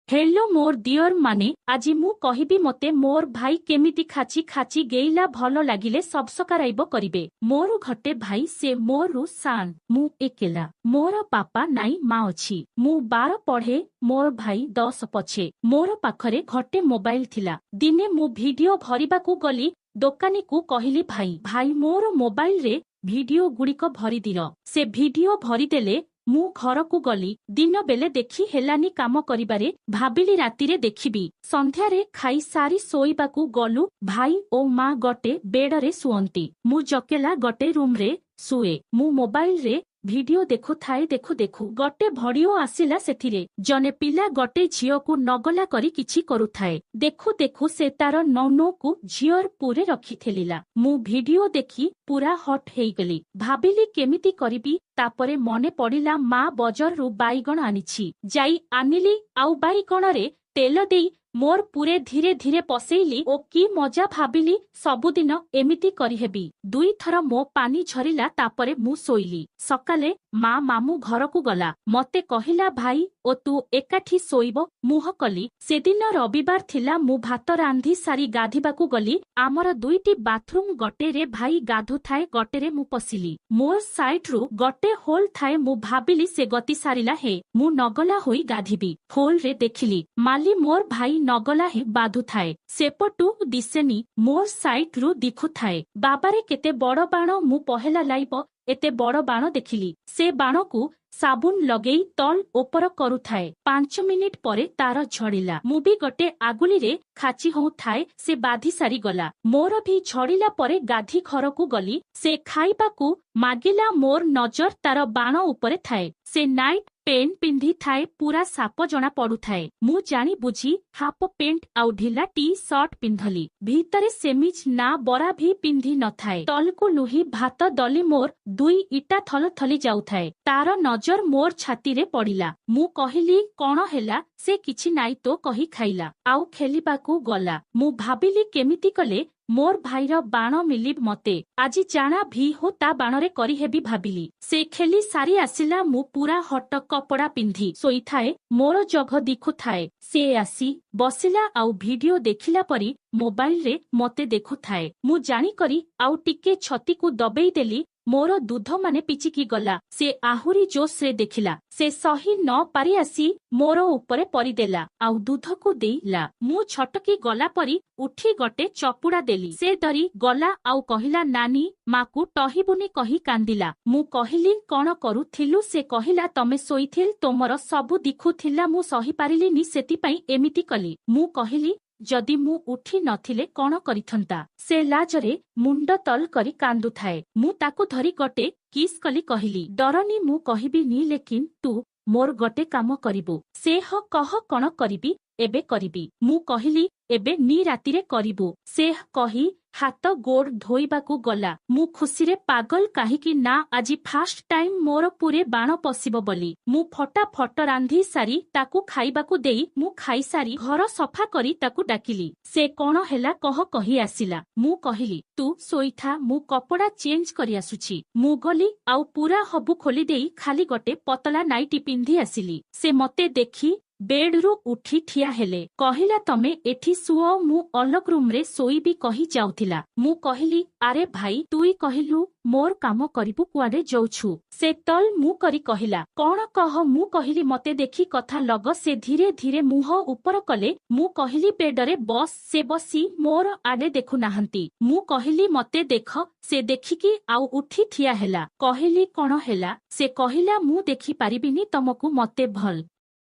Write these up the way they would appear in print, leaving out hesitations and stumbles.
Hello ମୋର ଦିଅର ମାନେ, ଆଜି ମୁଁ କହିବି ମତେ ମୋର ଭାଇ କେମିତି ଖାଚି ଖାଚି ଗେଇଲା। ଭଲ ଲାଗିଲେ ସବସ୍କ୍ରାଇବ କରିବେ। ମୋର ଘଟେ ଭାଇ, ସେ ମୋରୁ ସାନ। ମୁଁ ଏକେଲା। ମୋର ବାପା ନାଇଁ, ମା ଅଛି। ମୁଁ 12 ପଢେ, ମୋର ଭାଇ 10 ପଛେ। ମୋର ପାଖରେ ଘଟେ ମୋବାଇଲ ଥିଲା। ଦିନେ ମୁଁ ଭିଡିଓ ଭରିବାକୁ ଗଲି। ଦୋକାନୀକୁ କହିଲି, "ଭାଇ, ଭାଇ, ମୋର ମୋବାଇଲରେ ଭିଡିଓ ଗୁଡ଼ିକ ଭରିଦିଅ।" ସେ ଭିଡିଓ ଭରିଦେଲେ। ମୁଁ ଘରକୁ ଗଲି। ଦିନ ବେଲେ ଦେଖି ହେଲାନି କାମ କରିବାରେ। ଭାବିଲି ରାତିରେ ଦେଖିବି। ସନ୍ଧ୍ୟାରେ ଖାଇ ସାରି ଶୋଇବାକୁ ଗଲୁ। ଭାଇ ଓ ମା ଗଟେ ବେଡରେ ଶୁଅନ୍ତି, ମୁଁ ଜକେଲା ଗଟେ ରୁମରେ ଶୁଏ। ମୁଁ ମୋବାଇଲରେ ଭିଡିଓ ଦେଖୁଥାଏ। ଦେଖୁ ଦେଖୁ ଗଟେ ଭଡିଓ ଆସିଲା। ସେଥିରେ ଜଣେ ପିଲା ଗଟେ ଝିଅକୁ ନଗଲା କରି କିଛି କରୁଥାଏ। ଦେଖୁ ଦେଖୁ ସେ ତାର ନୌନୋକୁ ଝିଅର ପୁରେ ରଖିଥେଲିଲା। ମୁଁ ଭିଡିଓ ଦେଖି ପୁରା ହଟ୍ ହେଇଗଲି। ଭାବିଲି କେମିତି କରିବି। ତାପରେ ମନେ ପଡିଲା ମା ବଜାରରୁ ବାଇଗଣ ଆଣିଛି। ଯାଇ ଆଣିଲି ଆଉ ବାଇଗଣରେ ତେଲ ଦେଇ ମୋର ପୁରେ ଧୀରେ ଧୀରେ ପଶେଇଲି। ଓ କି ମଜା! ଭାବିଲି ସବୁଦିନ ଏମିତି କରିହେବି। ଦୁଇଥର ମୋ ପାନି ଝରିଲା। ତାପରେ ମୁଁ ଶୋଇଲି। ସକାଲେ ମା ମାମୁଁ ଘରକୁ ଗଲା। ମତେ କହିଲା, "ଭାଇ ଓ ତୁ ଏକାଠି ଶୋଇବ।" ମୁହଁ କଲି। ସେଦିନ ରବିବାର ଥିଲା। ମୁଁ ଭାତ ରାନ୍ଧି ସାରି ଗାଧିବାକୁ ଗଲି। ଆମର ଦୁଇଟି ବାଥରୁମ। ଗଟେରେ ଭାଇ ଗାଧୁଥାଏ, ଗଟେରେ ମୁଁ ପଶିଲି। ମୋର ସାଇଡରୁ ଗଟେ ହୋଲ ଥାଏ। ମୁଁ ଭାବିଲି ସେ ଗତି ସାରିଲା ହେ ମୁଁ ନଗଲା ହୋଇ ଗାଧିବି। ହୋଲରେ ଦେଖିଲି ମାଲି ମୋର ଭାଇ ନଗଲା ହେ ବାଧୁଥାଏ। ସେପଟୁ ଦିଶେନି, ମୋର ସାଇଡରୁ ଦିଖୁଥାଏ। ବାବାରେ, କେତେ ବଡ ବାଣ! ମୁଁ ପହେଲା ଲାଇବ ଏତେ ବଡ ବାଣ ଦେଖିଲି। ସେ ବାଣକୁ ସାବୁନ ଲଗେଇ ତଲ ଉପର କରୁଥାଏ। 5 ମିନିଟ ପରେ ତାର ଝଡ଼ିଲା। ମୁଁ ବି ଗଟେ ଆଗୁଳିରେ ଖାଚି ହଉଥାଏ। ସେ ବାଧି ସାରିଗଲା। ମୋର ବି ଝଡ଼ିଲା ପରେ ଗାଧି ଘରକୁ ଗଲି। ସେ ଖାଇବାକୁ ମାଗିଲା। ମୋର ନଜର ତାର ବାଣ ଉପରେ ଥାଏ। ସେ ନାଇଟ୍ ପେଣ୍ଟ ପିନ୍ଧିଥାଏ, ପୁରା ସାପ ଜଣା ପଡୁଥାଏ। ମୁଁ ଜାଣି ବୁଝି ହାପ ପେଣ୍ଟ ଆଉ ଢିଲା ଟି ସର୍ଟ ପିନ୍ଧଲି। ଭିତରେ ସେମିଜ ନା ବରା ଭି ପିନ୍ଧି ନଥାଏ। ତଲକୁ ଲୁହି ଭାତ ଦଲି। ମୋର ଦୁଇ ଇଟା ଥଲ ଥଲି ଯାଉଥାଏ। ତାର ନଜର ମୋର ଛାତିରେ ପଡିଲା। ମୁଁ କହିଲି, "କଣ ହେଲା?" ସେ କିଛି ନାଇଁ ତୋ କହି ଖାଇଲା ଆଉ ଖେଲିବାକୁ ଗଲା। ମୁଁ ଭାବିଲି କେମିତି କଲେ ମୋର ଭାଇର ବାଣ ମିଳିବ ମତେ। ଆଜି ଜାଣା ଭି ହୋ ତା ବାଣରେ କରିହେବି ଭାବିଲି। ସେ ଖେଲି ସାରି ଆସିଲା। ମୁଁ ପୁରା ହଟ କପଡା ପିନ୍ଧି ଶୋଇଥାଏ। ମୋର ଜଘ ଦିଖୁଥାଏ। ସେ ଆସି ବସିଲା ଆଉ ଭିଡିଓ ଦେଖିଲା ପରି ମୋବାଇଲରେ ମତେ ଦେଖୁଥାଏ। ମୁଁ ଜାଣିକରି ଆଉ ଟିକେ ଛତିକୁ ଦବେଇ ଦେଲି। ମୋର ଦୁଧ ମାନେ ପିଚିକି ଗଲା। ସେ ଆହୁରି ଜୋସରେ ଦେଖିଲା। ସେ ସହି ନ ପାରି ଆସି ମୋର ଉପରେ ପରିଦେଲା ଆଉ ଦୁଧକୁ ଦେଇଲା। ମୁଁ ଛଟକି ଗଲା ପରି ଉଠି ଗଟେ ଚପୁଡା ଦେଲି। ସେ ଡରି ଗଲା ଆଉ କହିଲା, "ନାନୀ, ମାକୁ ଟହିବୁନି" କହି କାନ୍ଦିଲା। ମୁଁ କହିଲି, "କଣ କରୁଥିଲୁ?" ସେ କହିଲା, "ତମେ ଶୋଇଥିଲ, ତୋମର ସବୁ ଦିଖୁଥିଲା, ମୁଁ ସହିପାରିଲିନି, ସେଥିପାଇଁ ଏମିତି କଲି।" ମୁଁ କହିଲି, "ଯଦି ମୁଁ ଉଠି ନଥିଲେ କଣ କରିଥନ୍ତା?" ସେ ଲାଜରେ ମୁଣ୍ଡ ତଲ କରି କାନ୍ଦୁଥାଏ। ମୁଁ ତାକୁ ଧରି ଗଟେ କିସ୍ କଲି। କହିଲି, "ଡରନି, ମୁଁ କହିବିନି, ଲେକିନ୍ ତୁ ମୋର ଗଟେ କାମ କରିବୁ।" ସେ ହ କହ, କଣ କରିବି, ଏବେ କରିବି। ମୁଁ କହିଲି, "ଏବେ ନି, ରାତିରେ କରିବୁ।" ସେ କହି ହାତ ଗୋଡ ଧୋଇବାକୁ ଗଲା। ମୁଁ ଖୁସିରେ ପାଗଲ, କାହିଁକି ନା ଆଜି ଫାଷ୍ଟ ଟାଇମ ମୋର ପୁରେ ବାଣ ପଶିବ ବୋଲି। ମୁଁ ଫଟାଫଟ ରାନ୍ଧି ସାରି ତାକୁ ଖାଇବାକୁ ଦେଇ, ମୁଁ ଖାଇସାରି ଘର ସଫା କରି ତାକୁ ଡାକିଲି। ସେ କଣ ହେଲା କହ କହି ଆସିଲା। ମୁଁ କହିଲି, "ତୁ ଶୋଇଥା, ମୁଁ କପଡା ଚେଞ୍ଜ କରି ଆସୁଛି।" ମୁଁ ଗଲି ଆଉ ପୁରା ହବୁ ଖୋଲି ଦେଇ ଖାଲି ଗଟେ ପତଲା ନାଇଟି ପିନ୍ଧି ଆସିଲି। ସେ ମତେ ଦେଖି ବେଡରୁ ଉଠି ଠିଆ ହେଲେ। କହିଲା, "ତମେ ଏଠି ଶୁଅ, ମୁଁ ଅଲଗ ରୁମରେ ଶୋଇବି" କହି ଯାଉଥିଲା। ମୁଁ କହିଲି, "ଆରେ ଭାଇ, ତୁଇ କହିଲୁ ମୋର କାମ କରିବୁ, କୁଆଡେ ଯାଉଛୁ?" ସେ ତଲ ମୁଁ କରି କହିଲା, "କଣ କହ?" ମୁଁ କହିଲି, "ମତେ ଦେଖି କଥା ଲଗ।" ସେ ଧୀରେ ଧୀରେ ମୁହଁ ଉପର କଲେ। ମୁଁ କହିଲି, "ବେଡରେ ବସ୍।" ସେ ବସି ମୋର ଆଡେ ଦେଖୁନାହାନ୍ତି। ମୁଁ କହିଲି, "ମତେ ଦେଖ।" ସେ ଦେଖିକି ଆଉ ଉଠି ଠିଆ ହେଲା। କହିଲି, "କଣ ହେଲା?" ସେ କହିଲା, "ମୁଁ ଦେଖି ପାରିବିନି ତମକୁ, ମତେ ଭଲ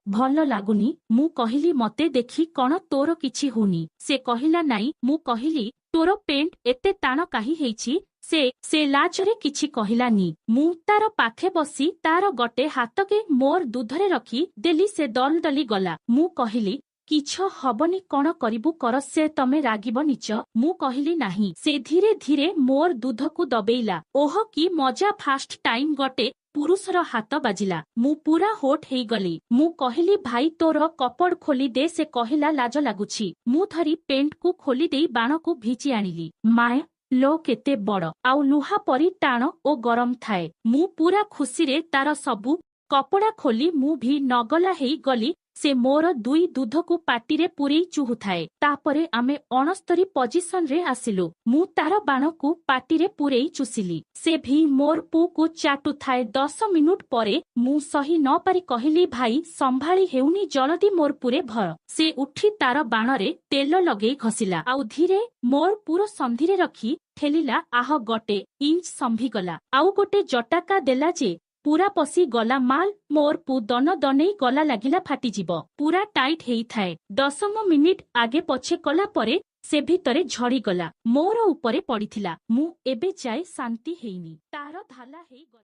ଭଲ ଲାଗୁନି।" ମୁଁ କହିଲି, "ମତେ ଦେଖି କଣ ତୋର କିଛି ହଉନି?" ସେ କହିଲା, "ନାଇଁ।" ମୁଁ କହିଲି, "ତୋର ପେଣ୍ଟ ଏତେ ଟାଣ କାହିଁ ହେଇଛି?" ସେ ଲାଜରେ କିଛି କହିଲାନି। ମୁଁ ତାର ପାଖେ ବସି ତାର ଗଟେ ହାତକେ ମୋର ଦୁଧରେ ରଖି ଦେଲି। ସେ ଦଲ ଦଲି ଗଲା। ମୁଁ କହିଲି, "କିଛ ହବନି, କଣ କରିବୁ କର।" ସେ ତମେ ରାଗିବ ନିଚ? ମୁଁ କହିଲି, "ନାହିଁ।" ସେ ଧୀରେ ଧୀରେ ମୋର ଦୁଧକୁ ଦବେଇଲା। ଓହ, କି ମଜା! ଫାଷ୍ଟ ଟାଇମ ଗଟେ ପୁରୁଷର ହାତ ବାଜିଲା। ମୁଁ ପୁରା ହୋଟ ହେଇଗଲି। ମୁଁ କହିଲି, "ଭାଇ, ତୋର କପଡ ଖୋଲି ଦେ।" ସେ କହିଲା, "ଲାଜ ଲାଗୁଛି।" ମୁଁ ଧରି ପେଣ୍ଟକୁ ଖୋଲି ଦେଇ ବାଣକୁ ଭିଚି ଆଣିଲି। ମାୟ ଲୋ, କେତେ ବଡ ଆଉ ଲୁହା ପରି ଟାଣ ଓ ଗରମ ଥାଏ। ମୁଁ ପୁରା ଖୁସିରେ ତାର ସବୁ କପଡା ଖୋଲି ମୁଁ ଭି ନଗଲା ହେଇଗଲି। ସେ ମୋର ଦୁଇ ଦୁଧକୁ ପାଟିରେ ପୁରେଇ ଚୁହୁଥାଏ। ତାପରେ ଆମେ 69 ପଜିସନରେ ଆସିଲୁ। ମୁଁ ତାର ବାଣକୁ ପାଟିରେ ପୁରେଇ ଚୁସିଲି। ସେ ଭି ମୋର ପୁକୁ ଚାଟୁଥାଏ। 10 ମିନିଟ ପରେ ମୁଁ ସହି ନ ପାରି କହିଲି, ଭାଇ, ସମ୍ଭାଳି ହେଉନି, ଜଲଦି ମୋର ପୁରେ ଭର। ସେ ଉଠି ତାର ବାଣରେ ତେଲ ଲଗେଇ ଘଷିଲା ଆଉ ଧୀରେ ମୋର ପୁର ସନ୍ଧିରେ ରଖି ଠେଲିଲା। ଆହ, ଗଟେ ଇଞ୍ଚ ସମ୍ଭିଗଲା। ଆଉ ଗୋଟେ ଜଟାକା ଦେଲା ଯେ ପୁରା ପଶି ଗଲା ମାଲ। ମୋର ପୁ ଦନ ଦନେଇ ଗଲା, ଲାଗିଲା ଫାଟିଯିବ। ପୁରା ଟାଇଟ୍ ହେଇଥାଏ। ଦଶମ ମିନିଟ ଆଗେ ପଛେ କଲା ପରେ ସେ ଭିତରେ ଝଡ଼ିଗଲା, ମୋର ଉପରେ ପଡ଼ିଥିଲା। ମୁଁ ଏବେ ଯାଏ ଶାନ୍ତି ହେଇନି। ତାର ଧାଲା ହେଇଗଲା।